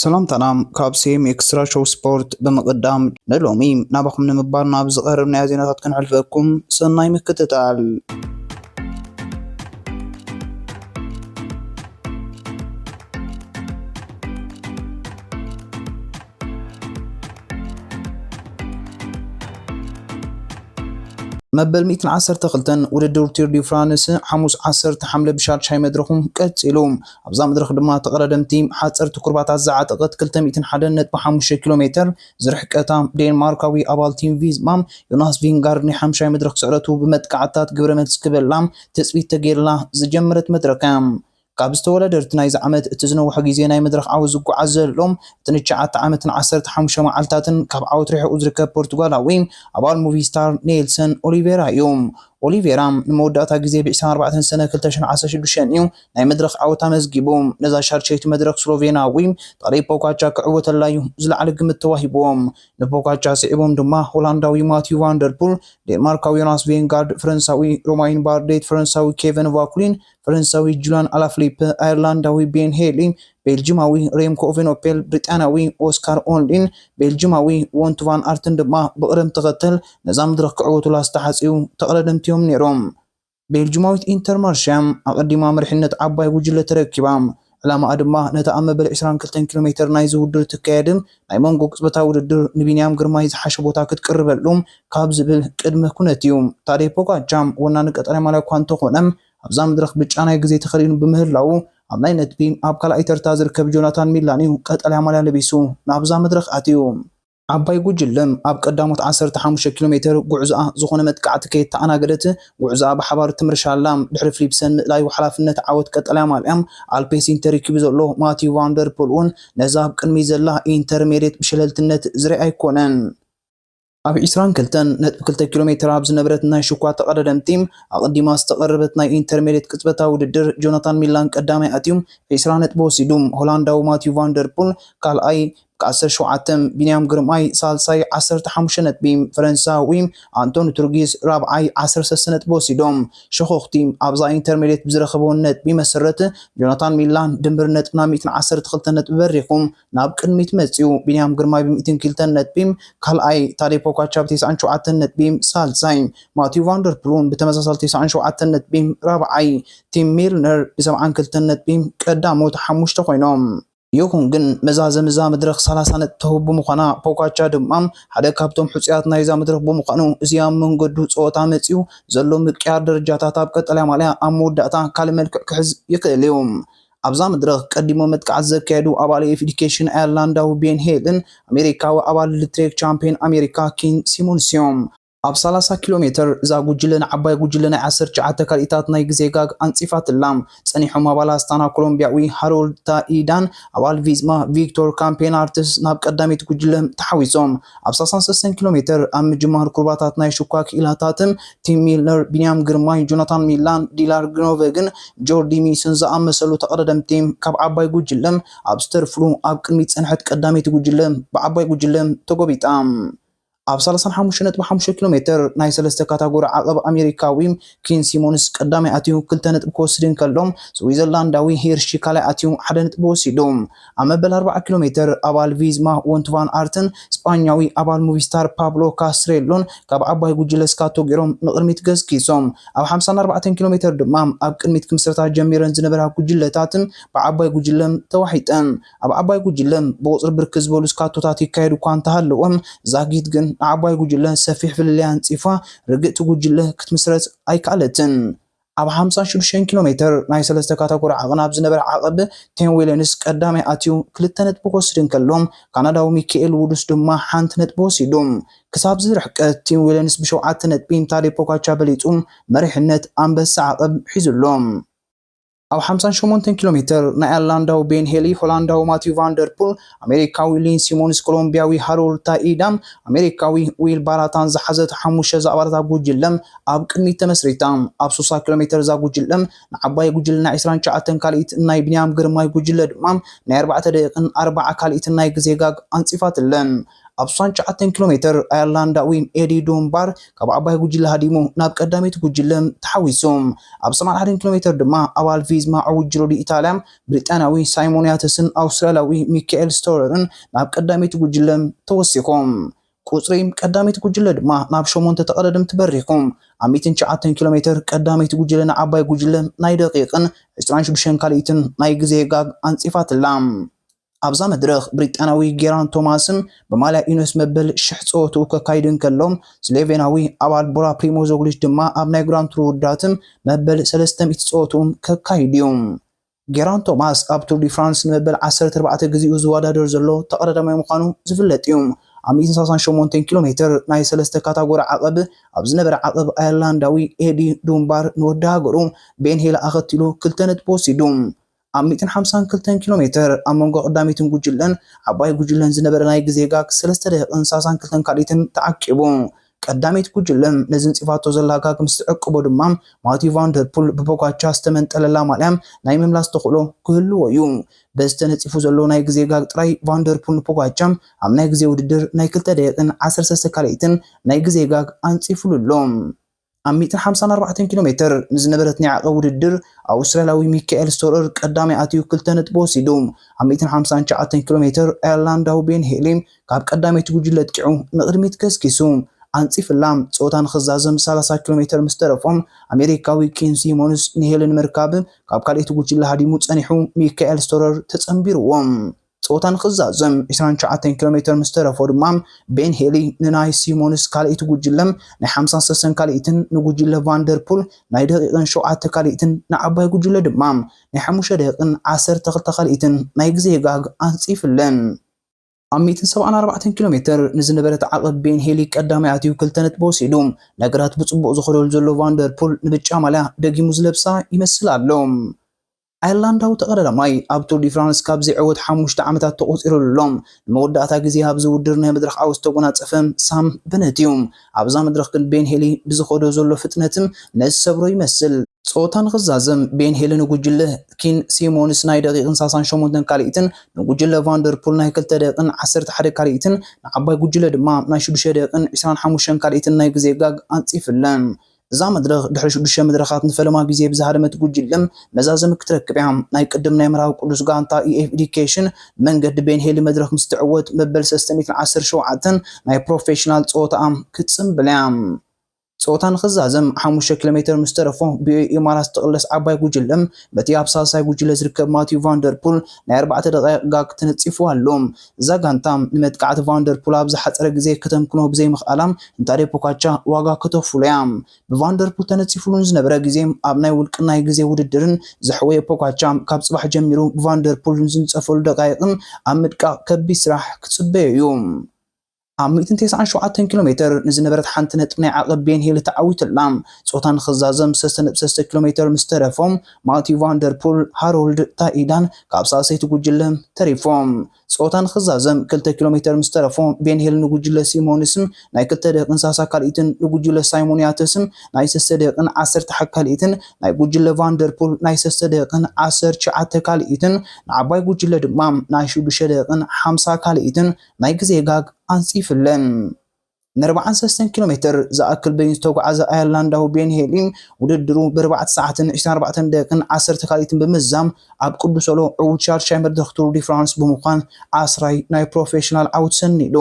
ሰላምታና ካብ ሲ ኤም ኤክስትራ ሾው ስፖርት። ብምቕዳም ንሎሚ ናባኹም ንምባል ናብ ዝቐረብናዮ ዜናታት ክንሕልፈኩም፣ ሰናይ ምክትታል። መበል ሚእትን ዓሰርተ ክልተን ውድድር ቱር ዲ ፍራንስ ሓሙስ ዓሰርተ ሓምለ ብሻድሻይ መድረኹ ቀጺሉ። ኣብዛ መድረኽ ድማ ተቐዳደምቲ ሓጸርቲ ኩርባታት ዝዓጠቐት ክልተ ሚእትን ሓደን ነጥቢ ሓሙሽተ ኪሎ ሜተር ዝርሕቀታ ዴንማርካዊ ኣባል ቲም ቪዝማ ዮናስ ቪንጋርድ ናይ ሓምሻይ መድረኽ ስዕረቱ ብመጥቃዕታት ግብረ መልሲ ክበላ ትጽቢት ተገይርላ ዝጀመረት መድረኽ እያ። ካብ ዝተወዳደርቲ ናይዚ ዓመት እቲ ዝነውሐ ግዜ ናይ መድረኽ ዓወት ዝጓዓዝ ዘሎ፣ እቲ ንትሽዓተ ዓመትን ዓሰርተ ሓሙሽተ መዓልታትን ካብ ዓወት ርሒቑ ዝርከብ ፖርቱጋላዊ ኣባል ሙቪስታር ኔልሰን ኦሊቬራ እዩ። ኦሊቬራ ንመወዳእታ ግዜ ብ ዕስራን ኣርባዕተን ሰነ ክልተ ሽሕን ዓሰርተ ሽዱሽተን እዩ ናይ መድረኽ ዓወት ኣመዝጊቡ። ነዛ ሻድሸይቲ መድረኽ ስሎቬናዊ ታዴ ፖጋቻ ክዕወተላ እዩ ዝለዓለ ግምት ተዋሂብዎም። ንፖጋቻ ስዒቦም ድማ ሆላንዳዊ ማቲዩ ቫንደርፑል፣ ዴንማርካዊ ዮናስ ቬንጋርድ፣ ፈረንሳዊ ሮማይን ባርዴት፣ ፈረንሳዊ ኬቨን ቫኩሊን፣ ፈረንሳዊ ጁልያን ኣላፍሊፕ፣ ኣየርላንዳዊ ቤን ሄሊ፣ ቤልጅማዊ ሬምኮ ኦቬኖፔል፣ ብሪጣንያዊ ኦስካር ኦንሊን፣ ቤልጅማዊ ዎንት ቫን ኣርትን ድማ ብቕደም ተኸተል ነዛ መድረኽ ክዕወቱላ ዝተሓጽዩ ተቐዳደምቲ እዮም ነይሮም። ቤልጅማዊት ኢንተርማርሻ ኣቐዲማ መሪሕነት ዓባይ ጉጅለ ተረኪባ። ዕላማኣ ድማ ነታ ኣብ መበል ዕስራን ክልተን ኪሎ ሜተር ናይዚ ውድድር ትካየድ ናይ መንጎ ቅጽበታዊ ውድድር ንቢንያም ግርማይ ዝሓሸ ቦታ ክትቅርበሉ ካብ ዝብል ቅድመ ኩነት እዩ። ታዴ ፖጋቻ ወናኒ ቀጠልያ ማልያ እኳ እንተኾነ፣ ኣብዛ መድረኽ ብጫ ናይ ግዜ ተኸዲኑ ብምህላዉ፣ ኣብ ናይ ነጥቢ ኣብ ካልኣይ ተርታ ዝርከብ ጆናታን ሚላን እዩ ቀጠልያ ማልያ ለቢሱ ናብዛ መድረኽ ኣትዩ። ዓባይ ጉጅለ ኣብ ቀዳሞት ዓሰርተ ሓሙሽተ ኪሎ ሜተር ጉዕዞኣ ዝኾነ መጥቃዕቲ ከየተኣናገደት ጉዕዞኣ ብሓባር ትምርሻ ኣላ። ድሕሪ ፍሊፕሰን ምእላዩ ሓላፍነት ዓወት ቀጠልያ ማልያ ኣልፔሲን ተረኪቡ ዘሎ ማቲዩ ቫንደርፑል እውን ነዛ ኣብ ቅድሚት ዘላ ኢንተርሜድየት ብሸለልትነት ዝርኢ ኣይኮነን። ኣብ ዕስራን ክልተን ነጥቢ ክልተ ኪሎ ሜተር ኣብ ዝነበረት ናይ ሽኳ ተቐዳደምቲ ኣቐዲማ ዝተቐረበት ናይ ኢንተርሜድየት ቅጽበታዊ ውድድር ጆናታን ሚላን ቀዳማይ ኣትዩ ዕስራ ነጥቢ ወሲዱ። ሆላንዳዊ ማቲዩ ቫንደርፑል ካልኣይ ዓሰርተ ሸውዓተ፣ ቢንያም ግርማይ ሳልሳይ ዓሰርተ ሓሙሽተ ነጥቢ፣ ፈረንሳዊ ኣንቶኒ ቱርጊስ ራብዓይ ዓሰርተ ሰለስተ ነጥቢ ወሲዶም። ሸኾኽቲ ኣብዛ ኢንተርሜድየት ብዝረኸብዎ ነጥቢ መሰረት ጆናታን ሚላን ድምር ነጥቢ ናብ ሚእትን ዓሰርተ ክልተ ነጥቢ በሪኹ ናብ ቅድሚት መጺኡ። ቢንያም ግርማይ ብ ሚእትን ክልተን ነጥቢ ካልኣይ፣ ታዴ ፖጋቻ ብ ተስዓን ሸውዓተን ነጥቢ ሳልሳይ፣ ማቲዩ ቫንደርፑል እውን ብተመሳሳሊ ተስዓን ሸውዓተን ነጥቢ ራብዓይ፣ ቲም ሚልነር ብ ሰብዓን ክልተን ነጥቢ ቀዳሞት ሓሙሽተ ኮይኖም። ይኹን ግን መዛዘሚ እዛ መድረኽ ሰላሳ ነጥቢ ትህብ ብምዃና፣ ፖጋቻ ድማ ሓደ ካብቶም ሕጹያት ናይዛ መድረኽ ብምዃኑ፣ እዚ ኣብ መንገዱ ጸወታ መጺኡ ዘሎ ምቅያር ደረጃታት ኣብ ቀጠልያ ማልያ ኣብ መወዳእታ ካልእ መልክዕ ክሕዝ ይኽእል እዩ። ኣብዛ መድረኽ ቀዲሞ መጥቃዕቲ ዘካየዱ ኣባል ኤፍ ዲ ኬ ሽን ኣየርላንዳዊ ቤን ሄልን ኣሜሪካዊ ኣባል ልትሬክ ቻምፒዮን ኣሜሪካ ኪን ሲሞንስ እዮም። ኣብ ሰላሳ ኪሎ ሜተር እዛ ጉጅለ ንዓባይ ጉጅለ ናይ ዓሰርተ ትሽዓተ ካልኢታት ናይ ግዜ ጋግ ኣንጺፋትላ። ጸኒሖም ኣባል ኣስታና ኮሎምቢያዊ ሃሮልድ ታኢዳን ኣባል ቪዝማ ቪክቶር ካምፔናርትስ ናብ ቀዳሚት ጉጅለ ተሓዊሶም። ኣብ ሰላሳን ሰለስተን ኪሎ ሜተር ኣብ ምጅማር ኩርባታት ናይ ሽኳ ክኢላታትን ቲም ሚልነር፣ ቢንያም ግርማይ፣ ጆናታን ሚላን፣ ዲላር ግኖቨግን ጆርዲ ሚስን ዝኣመሰሉ ተቐዳደምቲ ካብ ዓባይ ጉጅለ ኣብ ዝተርፍሉ ኣብ ቅድሚት ጸንሐት ቀዳመይቲ ጉጅለ ብዓባይ ጉጅለ ተጎቢጣ። ኣብ ሰላሳን ሓሙሽተ ነጥቢ ሓሙሽተ ኪሎ ሜተር ናይ ሰለስተ ካታጎሪ ዓቐብ ኣሜሪካዊ ኪን ሲሞንስ ቀዳማይ ኣትዩ ክልተ ነጥቢ ክወስድ እንከሎ፣ ስዊዘርላንዳዊ ሄርሺ ካልኣይ ኣትዩ ሓደ ነጥቢ ወሲዱ። ኣብ መበል ኣርባዓ ኪሎ ሜተር ኣባል ቪዝማ ዎንት ቫን ኣርትን ስጳኛዊ ኣባል ሙቪስታር ፓብሎ ካስትሬሎን ካብ ዓባይ ጉጅለ ስካቶ ገይሮም ንቕድሚት ገስጊሶም። ኣብ ሓምሳን ኣርባዕተን ኪሎ ሜተር ድማ ኣብ ቅድሚት ክምስረታ ጀሚረን ዝነበራ ጉጅለታት ብዓባይ ጉጅለ ተዋሒጠን። ኣብ ዓባይ ጉጅለ ብቑጽሪ ብርክት ዝበሉ ስካቶታት ይካየዱ እኳ እንተሃለወ፣ ዛጊት ግን ንዓባይ ጉጅለ ሰፊሕ ፍልልይ ኣንጺፋ ርግእቲ ጉጅለ ክትምስረት ኣይከኣለትን። ኣብ ሓምሳን ሽዱሽተን ኪሎ ሜተር ናይ ሰለስተ ካታጎሪ ዓቐን ኣብ ዝነበረ ዓቐብ ቲም ዊልያምስ ቀዳማይ ኣትዩ ክልተ ነጥቢ ክወስድ እንከሎ፣ ካናዳዊ ሚካኤል ውዱስ ድማ ሓንቲ ነጥቢ ወሲዱ። ክሳብ እዚ ርሕቀት ቲም ዊልያምስ ብሸውዓተ ነጥቢ ታዴ ፖጋቻ በሊጹ መሪሕነት ኣንበሳ ዓቐብ ሒዙ ኣሎ። ኣብ ሓምሳን ሸሞንተን ኪሎ ሜተር ናይ ኣየርላንዳዊ ቤን ሄሊ፣ ሆላንዳዊ ማቲዩ ቫንደርፑል፣ ኣሜሪካዊ ሊን ሲሞንስ፣ ኮሎምቢያዊ ሃሮልድ ታኢዳ፣ ኣሜሪካዊ ዊል ባራታን ዝሓዘት ሓሙሽተ ዝኣባላታ ጉጅለ ኣብ ቅድሚት ተመስሪታ። ኣብ ስሳ ኪሎ ሜተር እዛ ጉጅለ ንዓባይ ጉጅለ ናይ ዕስራን ትሽዓተን ካልኢት ናይ ቢንያም ግርማይ ጉጅለ ድማ ናይ ኣርባዕተ ደቂቕን ኣርባዓ ካልኢትን ናይ ግዜ ጋግ ኣንጺፋትለን። ኣብ ስሳን ትሽዓተን ኪሎ ሜትር ኣየርላንዳዊ ኤዲ ዱንባር ካብ ዓባይ ጉጅለ ሃዲሙ ናብ ቀዳመይቲ ጉጅለ ተሓዊሱ። ኣብ ሰማንያን ሓደን ኪሎ ሜትር ድማ ኣባል ቪዝማ ዕዉት ጂሮ ዲኢታልያ ብሪጣንያዊ ሳይሞን ያተስን ኣውስትራልያዊ ሚካኤል ስቶረርን ናብ ቀዳመይቲ ጉጅለ ተወሲኾም። ቁጽሪ ቀዳመይቲ ጉጅለ ድማ ናብ ሸሞንተ ተቐዳደምቲ በሪኹም። ኣብ ሚእትን ትሽዓተን ኪሎ ሜትር ቀዳመይቲ ጉጅለ ንዓባይ ጉጅለ ናይ ደቂቕን ዕስራን ሽዱሽተን ካልኢትን ናይ ግዜ ጋግ ኣንጺፋትላ። ኣብዛ መድረኽ ብሪጣንያዊ ጌራን ቶማስን ብማልያ ኢኖስ መበል ሽሕ ጸወትኡ ከካይድ እንከሎ፣ ስሎቬንያዊ ኣባል ቦራ ፕሪሞዞግሊች ድማ ኣብ ናይ ግራንድ ቱር ውድድራትን መበል ሰለስተ ሚእቲ ጸወትኡ ከካይድ እዩ። ጌራን ቶማስ ኣብ ቱር ዲ ፍራንስ ንመበል ዓሰርተ ኣርባዕተ ግዜኡ ዝወዳደር ዘሎ ተቐዳዳማይ ምዃኑ ዝፍለጥ እዩ። ኣብ ሚእትን ሰላሳን ሸሞንተን ኪሎ ሜትር ናይ ሰለስተ ካታጎሪ ዓቐብ ኣብ ዝነበረ ዓቐብ ኣየርላንዳዊ ኤዲ ዱንባር ንወዲ ሃገሩ ቤን ሄል ኣኸቲሉ ክልተ ነጥቢ ወሲዱ። ኣብ ሚእትን ሓምሳን ክልተን ኪሎ ሜትር ኣብ መንጎ ቀዳመይትን ጉጅለን ዓባይ ጉጅለን ዝነበረ ናይ ግዜ ጋግ ሰለስተ ደቂቕን ሰላሳን ክልተን ካልኢትን ተዓቂቡ። ቀዳመይቲ ጉጅለ ነዚ ኣንጺፋቶ ዘላ ጋግ ምስ ትዕቅቦ ድማ ማቲው ቫንደርፑል ብፖጋቻ ዝተመንጠለላ ማልያ ናይ ምምላስ ተኽእሎ ክህልዎ እዩ። በዚ ተነጺፉ ዘሎ ናይ ግዜ ጋግ ጥራይ ቫንደርፑል ንፖጋቻ ኣብ ናይ ግዜ ውድድር ናይ ክልተ ደቂቕን ዓሰርተ ሰለስተ ካልኢትን ናይ ግዜ ጋግ ኣንጺፉሉ ኣሎ። ኣብ ሚእትን ሓምሳን ኣርባዕተን ኪሎ ሜትር ንዝነበረት ናይ ዓቐብ ውድድር ኣውስትራልያዊ ሚካኤል ስቶረር ቀዳማይ ኣትዩ ክልተ ነጥቢ ወሲዱ። ኣብ ሚእትን ሓምሳን ትሽዓተን ኪሎ ሜትር ኣየርላንዳዊ ቤን ሄሊ ካብ ቀዳመይቲ ጉጅለ ኣጥቂዑ ንቕድሚት ገስጊሱ። ኣንጺፍላ ጸወታ ንኽዛዘም ሰላሳ ኪሎ ሜትር ምስ ተረፎም ኣሜሪካዊ ኪን ሲሞንስ ንሄሊ ንምርካብ ካብ ካልኣይቲ ጉጅለ ሃዲሙ ጸኒሑ ሚካኤል ስቶረር ተጸንቢርዎም። ጸወታ ንኽዛዘም ዕስራን ትሽዓተን ኪሎ ሜትር ምስ ተረፎ ድማ ቤን ሄሊ ንናይ ሲሞንስ ካልኣይቲ ጉጅለ ናይ ሓምሳን ሰለስተን ካልኢትን ንጉጅለ ቫንደርፑል ናይ ደቂቕን ሸውዓተ ካልኢትን ንዓባይ ጉጅለ ድማ ናይ ሓሙሽተ ደቂቕን ዓሰርተ ክልተ ካልኢትን ናይ ግዜ ጋግ ኣንጺፍለን። ኣብ ሚእትን ሰብዓን ኣርባዕተን ኪሎ ሜትር ንዝነበረት ዓቐብ ቤን ሄሊ ቀዳማይ ኣትዩ ክልተ ነጥቢ ወሲዱ። ነገራት ብጽቡቕ ዝኸደሉ ዘሎ ቫንደርፑል ንብጫ ማልያ ደጊሙ ዝለብሳ ይመስል ኣሎ። ኣየርላንዳዊ ተቐዳዳማይ ኣብ ቱር ዲ ፍራንስ ካብ ዘይዕወት ሓሙሽተ ዓመታት ተቖጺሩሉ ኣሎ። ንመወዳእታ ግዜ ኣብዚ ውድድር ናይ መድረኽ ዓወት ዝተጎናጸፈ ሳም በነት እዩ። ኣብዛ መድረኽ ግን ቤን ሄሊ ብዝኸዶ ዘሎ ፍጥነትን ነዝሰብሮ ይመስል። ጸወታ ንኽዛዘም ቤን ሄሊ ንጉጅለ ኪን ሲሞንስ ናይ ደቂቕን ሰላሳን ሸሞንተን ካልኢትን ንጉጅለ ቫንደርፑል ናይ ክልተ ደቂቕን ዓሰርተ ሓደ ካልኢትን ንዓባይ ጉጅለ ድማ ናይ ሽዱሽተ ደቂቕን ዕስራን ሓሙሽተን ካልኢትን ናይ ግዜ ጋግ ኣንጺፍለን። እዛ መድረኽ ድሕሪ ሽዱሽተ መድረኻት ንፈለማ ግዜ ብዝሃደመት ጉጅለ መዛዘሚ ክትረክብ እያ። ናይ ቅድም ናይ ምዕራብ ቅዱስ ጋንታ ዩ ኤፍ ኤዲኬሽን መንገዲ ቤን ሄሊ መድረኽ ምስ ትዕወት መበል ሰለስተ ሚእትን ዓሰርተ ሸውዓተን ናይ ፕሮፌሽናል ጸወታኣ ክትጽንብል እያ። ጸወታ ንኽዛዘም ሓሙሽተ ኪሎ ሜትር ምስ ተረፎ ብኢማራት ትቕለስ ዓባይ ጉጅለ በቲ ኣብ ሳልሳይ ጉጅለ ዝርከብ ማቲው ቫንደርፑል ናይ ኣርባዕተ ደቂቕ ጋግ ተነጺፉ ኣሎ። እዛ ጋንታ ንመጥቃዕቲ ቫንደርፑል ኣብ ዝሓጸረ ግዜ ከተምክኖ ብዘይምኽኣላ ንታዴ ፖጋቻ ዋጋ ከተኽፍሎ እያ። ብቫንደርፑል ተነጺፉሉ ንዝነበረ ግዜ ኣብ ናይ ውልቅን ናይ ግዜ ውድድርን ዘሕወየ ፖጋቻ ካብ ጽባሕ ጀሚሩ ብቫንደርፑል ንዝንጸፈሉ ደቃይቕን ኣብ ምድቃቕ ከቢድ ስራሕ ክጽበዮ እዩ። ኣብ ሚእትን ተስዓን ሸውዓተን ኪሎ ሜትር ንዝነበረት ሓንቲ ነጥቢ ናይ ዓቐብ ቤን ሄሊ ተዓዊቱላ። ጾታ ንኽዛዘም ሰለስተ ነጥቢ ሰለስተ ኪሎ ሜትር ምስ ተረፎም ማቲው ቫንደርፑል፣ ሃሮልድ ታኢዳን ካብ ሳልሰይቲ ጉጅለ ተሪፎም። ጾታ ንኽዛዘም ክልተ ኪሎ ሜትር ምስ ተረፎ ቤን ሄሊ ንጉጅለ ሲሞንስን ናይ ክልተ ደቂቕን ሰላሳ ካልኢትን ንጉጅለ ሳይሞን ያተስን ናይ ሰለስተ ደቂቕን ዓሰርተ ሓደ ካልኢትን ናይ ጉጅለ ቫንደርፑል ናይ ሰለስተ ደቂቕን ዓሰርተ ትሽዓተ ካልኢትን ንዓባይ ጉጅለ ድማ ናይ ሽዱሽተ ደቂቕን ሓምሳ ካልኢትን ናይ ግዜ ጋግ ኣንጺፍለን። ንኣርባዓን ሰለስተን ኪሎ ሜትር ዝኣክል በይኑ ዝተጓዓዘ ኣየርላንዳዊ ቤን ሄሊ ውድድሩ ብኣርባዕተ ሰዓትን ዕስራን ኣርባዕተን ደቂቕን ዓሰርተ ካልኢትን ብምዛም ኣብ ቅዱስ ኦሎ ዕዉት ሻድሻይ መድረኽ ቱር ዲ ፍራንስ ብምዃን ዓስራይ ናይ ፕሮፌሽናል ዓወት ሰኒዱ።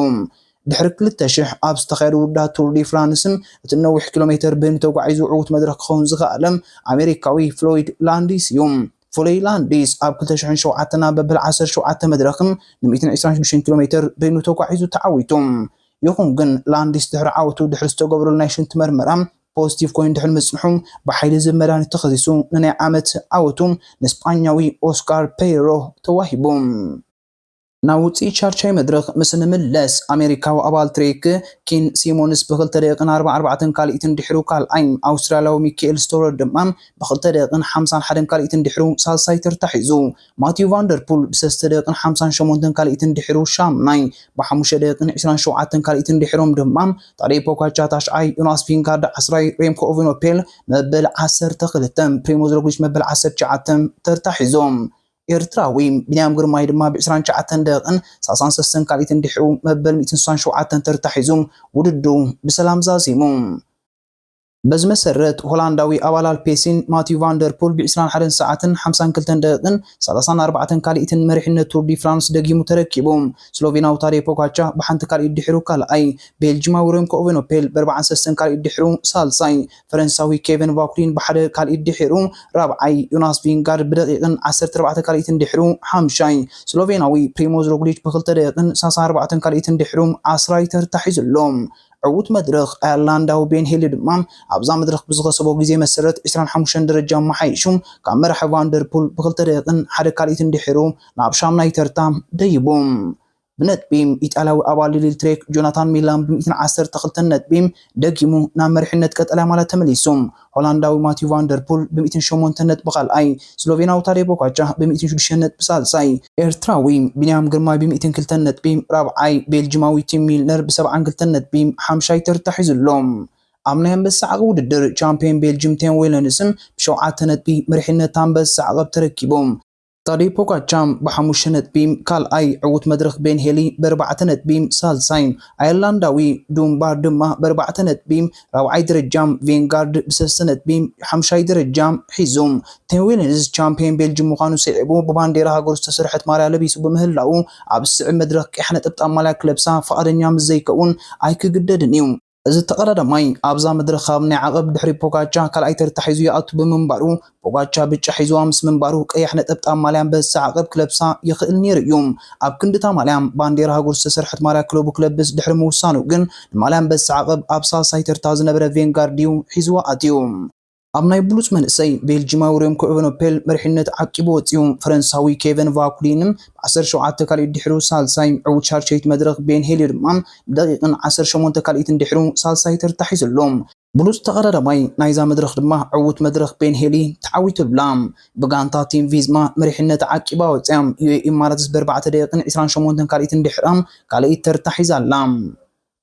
ድሕሪ ክልተ ሽሕ ኣብ ዝተኻየደ ውድድራት ቱር ዲ ፍራንስን እቲ ነዊሕ ኪሎ ሜትር በይኑ ተጓዒዙ ዕዉት መድረኽ ክኸውን ዝኸኣለ ኣሜሪካዊ ፍሎይድ ላንዲስ እዩ። ፍሎይድ ላንዲስ ኣብ ክልተ ሽሕን ሸውዓተን ኣብ መበል ዓሰርተ ሸውዓተ መድረኽን ን ሚእትን ዕስራን ሽዱሽተን ኪሎ ሜትር በይኑ ተጓዒዙ ተዓዊቱ። ይኹን ግን ላንዲስ ድሕሪ ዓወቱ ድሕሪ ዝተገብረሉ ናይ ሽንቲ መርመራ ፖዚቲቭ ኮይኑ ድሕሪ ምጽንሑ ብሓይሊ ዝህብ መድሃኒት ተኸሲሱ ንናይ ዓመት ዓወቱ ንስጳኛዊ ኦስካር ፔይሮ ተዋሂቡ። ናብ ውጽኢት ሻድሻይ መድረኽ ምስ ንምለስ ኣሜሪካዊ ኣባል ትሬክ ኪን ሲሞንስ ብክልተ ደቂቕን ኣርባዓን ኣርባዕተን ካልኢትን ድሕሩ ካልኣይ፣ ኣውስትራልያዊ ሚካኤል ስቶረር ድማ ብክልተ ደቂቕን ሓምሳን ሓደን ካልኢትን ድሕሩ ሳልሳይ ተርታ ሒዙ። ማቲው ቫንደርፑል ብሰለስተ ደቂቕን ሓምሳን ሸሞንተን ካልኢትን ድሕሩ ሻምናይ፣ ብሓሙሽተ ደቂቕን ዕስራን ሸውዓተን ካልኢትን ድሕሮም ድማ ታዴ ፖጋቻ ታሽዓይ፣ ዮናስ ቪንጋርድ ዓስራይ፣ ሬምኮ ኦቬኖፔል መበል ዓሰርተ ክልተ፣ ፕሪሞዝ ሮግሊች መበል ዓሰርተ ትሽዓተ ተርታ ሒዞም። ኤርትራዊ ቢንያም ግርማይ ድማ ብ ዕስራን ትሽዓተን ደቂቕን ሰላሳን ሰለስተን ካልኢትን ድሕሩ መበል ሚእትን ስሳን ሸውዓተን ተርታ ሒዙ ውድድሩ ብሰላም ዛዚሙ። በዚ መሰረት ሆላንዳዊ ኣባል ኣልፔሲን ማቲው ቫንደርፑል ብ ዕስራን ሓደን ሰዓትን ሓምሳን ክልተን ደቂቕን ሰላሳን ኣርባዕተን ካልኢትን መሪሕነት ቱር ዲ ፍራንስ ደጊሙ ተረኪቡ። ስሎቬናዊ ታዴ ፖጋቻ ብሓንቲ ካልኢት ድሕሩ ካልኣይ፣ ቤልጂማዊ ሬምኮ ኦቬኖፔል ብ ኣርባዓን ሰለስተን ካልኢት ድሕሩ ሳልሳይ፣ ፈረንሳዊ ኬቨን ቫኩሊን ብሓደ ካልኢት ድሒሩ ራብዓይ፣ ዮናስ ቪንጋርድ ብደቂቕን ዓሰርተ ኣርባዕተ ካልኢትን ድሕሩ ሓምሻይ፣ ስሎቬናዊ ፕሪሞዝ ሮግሊች ብክልተ ደቂቕን ሰላሳ ኣርባዕተን ካልኢትን ድሕሩ ዓስራይ ተርታ ሒዙ ኣሎ። ዕዉት መድረኽ ኣየርላንዳዊ ቤን ሄሊ ድማ ኣብዛ መድረኽ ብዝኸሰቦ ግዜ መሰረት ዕስራን ሓሙሽተን ደረጃ ኣመሓይሹ ካብ መራሒ ቫንደርፑል ብክልተ ደቂቕን ሓደ ካልኢትን ድሒሩ ናብ ሻምናይ ተርታ ደይቡ። ብነጥቢ ኢጣልያዊ ኣባል ሊል ትሬክ ጆናታን ሚላን ብ ሚእትን ዓሰርተ ክልተን ነጥቢ ደጊሙ ናብ መሪሕነት ቀጠልያ ማልያ ተመሊሱ። ሆላንዳዊ ማቲው ቫንደርፑል ብ ሚእትን ሸሞንተን ነጥቢ ካልኣይ፣ ስሎቬናዊ ታዴ ፖጋቻ ብ ሚእትን ሽዱሽተን ነጥቢ ሳልሳይ፣ ኤርትራዊ ቢንያም ግርማይ ብ ሚእትን ክልተን ነጥቢ ራብዓይ፣ ቤልጂማዊ ቲም ሚልነር ብ ሰብዓን ክልተን ነጥቢ ሓምሻይ ተርታ ሒዙ ኣሎ። ኣብ ናይ ኣንበሳ ዓቕብ ውድድር ቻምፒዮን ቤልጂም ቴን ዌለንስን ብሸውዓተ ነጥቢ መሪሕነት ኣንበሳ ዓቐብ ተረኪቡ። ታዴ ፖጋቻ ብሓሙሽተ ነጥቢ ካልኣይ፣ ዕዉት መድረኽ ቤን ሄሊ ብ ኣርባዕተ ነጥቢ ሳልሳይ፣ ኣየርላንዳዊ ዱንባር ድማ ብ ኣርባዕተ ነጥቢ ራብዓይ ደረጃ፣ ቬንጋርድ ብ ሰለስተ ነጥቢ ሓምሻይ ደረጃ ሒዙ። ቴን ዊልንስ ቻምፒዮን ቤልጅም ምዃኑ ስዒቡ ብባንዴራ ሃገሩ ዝተሰርሐት ማልያ ለቢሱ ብምህላዉ ኣብ ዝስዕብ መድረኽ ቀያሕ ነጠብጣብ ማልያ ክለብሳ ፍቓደኛ ምስ ዘይከውን ኣይክግደድን እዩ። እዚ ተቐዳዳማይ ኣብዛ መድረኽ ካብ ናይ ዓቐብ ድሕሪ ፖጋቻ ካልኣይ ተርታ ሒዙ ይኣቱ ብምንባሩ፣ ፖጋቻ ብጫ ሒዝዋ ምስ ምንባሩ ቀያሕ ነጠብጣብ ማልያ ኣንበሳ ዓቐብ ክለብሳ ይኽእል ነይሩ እዩ። ኣብ ክንዲ እታ ማልያ ባንዴራ ሃገሩ ዝተሰርሐት ማልያ ክለቡ ክለብስ ድሕሪ ምውሳኑ ግን ንማልያ ኣንበሳ ዓቐብ ኣብ ሳልሳይ ተርታ ዝነበረ ቬንጋርድ እዩ ሒዝዋ ኣትዩ። ኣብ ናይ ብሉጽ መንእሰይ ቤልጂማዊ ሬምኮ ኤቨኖፔል መሪሕነት ዓቂቡ ወጺኡ። ፈረንሳዊ ኬቨን ቫኩሊን ብ ዓሰርተ ሸውዓተ ካልኢት ድሕሩ ሳልሳይ፣ ዕዉት ሻርሸይት መድረኽ ቤን ሄሊ ድማ ብደቂቕን ዓሰርተ ሸሞንተ ካልኢትን ድሕሩ ሳልሳይ ተርታ ሒዙ ኣሎ። ብሉጽ ተቐዳዳማይ ናይዛ መድረኽ ድማ ዕዉት መድረኽ ቤን ሄሊ ተዓዊቱላ። ብጋንታ ቲም ቪዝማ መሪሕነት ዓቂባ ወጺኣ። ዩኤኢ ኢማራትስ ብ ኣርባዕተ ደቂቕን ዕስራን ሸሞንተን ካልኢትን ድሕራ ካልኢት ተርታ ሒዛ ኣላ።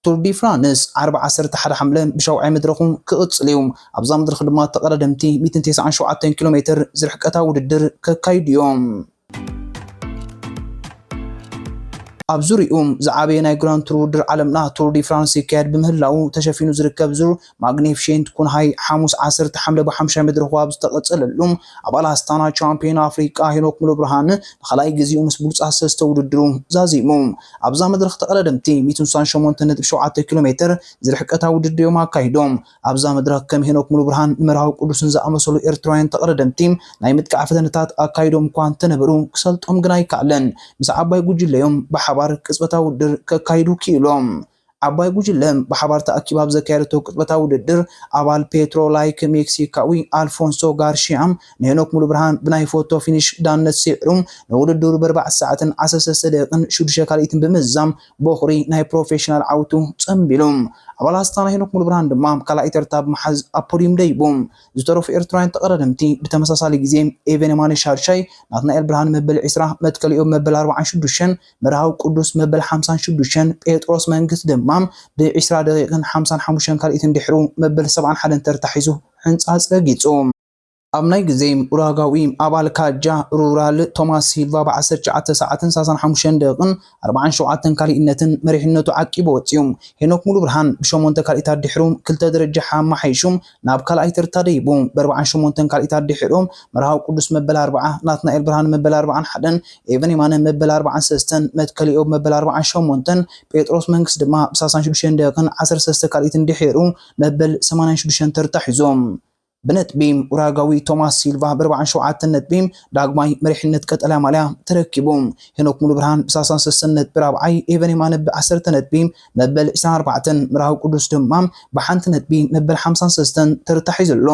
ቱር ዲ ፍራንስ ዓርቢ ዓሰርተ ሓደ ሓምለ ብሻውዓይ መድረኹ ክቕጽል እዩ። ኣብዛ መድረኽ ድማ ተቐዳደምቲ ሚእትን ተስዓን ሸውዓተን ኪሎ ሜትር ዝርሕቀታ ውድድር ከካይዱ እዮም። ኣብ ዙሪኡ ዝዓበየ ናይ ግራንድ ቱር ውድድር ዓለምና ቱር ዲ ፍራንስ ይካየድ ብምህላዉ ተሸፊኑ ዝርከብ ዙር ማግኒፊሸንት ኩንሃይ ሓሙስ ዓሰርተ ሓምለ ብሓምሻይ መድረኹ ኣብ ዝተቐጸለሉ ኣባል ኣስታና ቻምፒዮን ኣፍሪቃ ሄኖክ ሙሉብርሃን ንኻልኣይ ግዜኡ ምስ ብሉጻት ሰለስተ ውድድሩ ዛዚሙ። ኣብዛ መድረኽ ተቐዳደምቲ ሚእትን ስሳን ሸሞንተን ነጥቢ ሸውዓተ ኪሎ ሜትር ዝርሕቀታ ውድድር እዮም ኣካይዶም። ኣብዛ መድረኽ ከም ሄኖክ ሙሉብርሃን ንመርሃዊ ቅዱስን ዝኣመሰሉ ኤርትራውያን ተቐዳደምቲ ናይ ምጥቃዕ ፈተነታት ኣካይዶም እኳ እንተነበሩ ክሰልጦም ግን ኣይከኣለን። ምስ ዓባይ ጉጅለ እዮም ብሓባር ቅጽበታዊ ውድድር ከካይዱ ክኢሎም። ዓባይ ጉጅለ ብሓባር ተኣኪባ ኣብ ዘካየደቶ ቅጽበታዊ ውድድር ኣባል ፔትሮ ላይክ ሜክሲካዊ ኣልፎንሶ ጋርሺያ ንሄኖክ ሙሉብርሃን ብናይ ፎቶ ፊኒሽ ዳነት ስዒሩ ንውድድሩ ብ ኣርባዕተ ሰዓትን ዓሰርተ ሰለስተ ደቂቕን ሽዱሽተ ካልኢትን ብምዝዛም ቦኽሪ ናይ ፕሮፌሽናል ዓውቱ ጸንቢሉ። ኣባል ኣስታና ሄኖክ ሙሉብርሃን ድማ ካልኣይ ተርታ ብምሓዝ ኣብ ፖዲዩም ደይቡ። ዝተረፉ ኤርትራውያን ተቐዳደምቲ ብተመሳሳሊ ግዜ ኤቨን የማነ ሻድሻይ፣ ናትናኤል ብርሃን መበል ዕስራ፣ መትከል ኢዮብ መበል ኣርባዓን ሽዱሽተን፣ መርሃዊ ቅዱስ መበል ሓምሳን ሽዱሽተን፣ ጴጥሮስ መንግስት ድማ ብ ዕስራ ደቂቕን ሓምሳን ሓሙሽተን ካልኢትን ድሕሩ መበል ሰብዓን ሓደን ተርታ ሒዙ ሕንጻጽ ረጊጹ። ኣብ ናይ ግዜ ኡራጋዊ ኣባል ካጃ ሩራል ቶማስ ሲልቫ ብ ዓሰርተ ትሽዓተ ሰዓትን ሰላሳን ሓሙሽተን ደቂቕን ኣርባዓን ሸውዓተን ካልኢነትን መሪሕነቱ ዓቂቡ ወጺኡ። ሄኖክ ሙሉብርሃን ብሸሞንተ ካልኢታት ድሕሩ ክልተ ደረጃ ሓማሓይሹ ናብ ካልኣይ ተርታ ደይቡ። ብ ኣርባዓን ሸሞንተን ካልኢታት ድሕሩ መርሃዊ ቅዱስ መበል ኣርብዓ፣ ናትናኤል ብርሃን መበል ኣርባዓን ሓደን፣ ኤቨን የማነ መበል ኣርባዓን ሰለስተን፣ መትከል ኢዮብ መበል ኣርባዓን ሸሞንተን፣ ጴጥሮስ መንግስት ድማ ብ ሰላሳን ሽዱሽተን ደቂቕን ዓሰርተ ሰለስተ ካልኢትን ድሒሩ መበል ሰማንያን ሽዱሽተን ተርታ ሒዞም። ብነጥቢ ኡራጋዊ ቶማስ ሲልቫ ብ ኣርባዓን ሸውዓተን ነጥቢ ዳግማይ መሪሕነት ቀጠልያ ማልያ ተረኪቡ። ሄኖክ ሙሉብርሃን ብ ሰላሳን ሰለስተን ነጥቢ ራብዓይ፣ ኤቨን የማነ ብ ዓሰርተ ነጥቢ መበል ዕስራን ኣርባዕተን፣ መርሃዊ ቅዱስ ድማ ብሓንቲ ነጥቢ መበል ሓምሳን ሰለስተን ተርታ ሒዙ ኣሎ።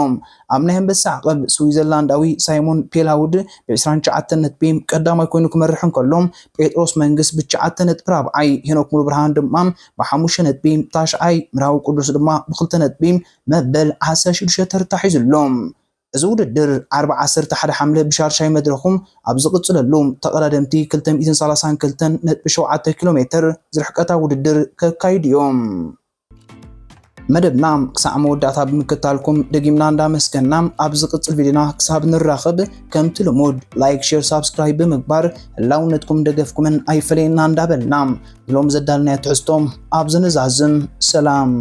ኣብ ናይ ኣንበሳ ዓቐብ ስዊዘርላንዳዊ ሳይሞን ፔላውድ ብ ዕስራን ትሽዓተን ነጥቢ ቀዳማይ ኮይኑ ክመርሕ እንከሎ፣ ጴጥሮስ መንግስ ብትሽዓተ ነጥቢ ራብዓይ፣ ሄኖክ ሙሉብርሃን ድማ ብሓሙሽተ ነጥቢ ታሽዓይ፣ መርሃዊ ቅዱስ ድማ ብክልተ ነጥቢ መበል ዓሰርተ ሽዱሽተ ተርታ ሒዙ ኣሎ። እዚ ውድድር ዓርቢ ዓሰርተ ሓደ ሓምለ ብሻድሻይ መድረኹ ኣብ ዝቕጽለሉ፣ ተቐዳደምቲ ክልተ ሚእትን ሰላሳን ክልተን ነጥቢ ሸውዓተ ኪሎ ሜትር ዝርሕቀታ ውድድር ከካይዱ እዮም። መደብና ክሳዕ መወዳእታ ብምክታልኩም ደጊምና እንዳመስገና፣ ኣብ ዝቕጽል ቪድዮና ክሳብ ንራኸብ ከምቲ ልሙድ ላይክ፣ ሼር፣ ሳብስክራይብ ብምግባር ህላውነትኩም ደገፍኩምን ኣይፈለየና እንዳበልና፣ ሎም ዘዳልናዮ ትሕዝቶ ኣብዚ ንዛዝም። ሰላም።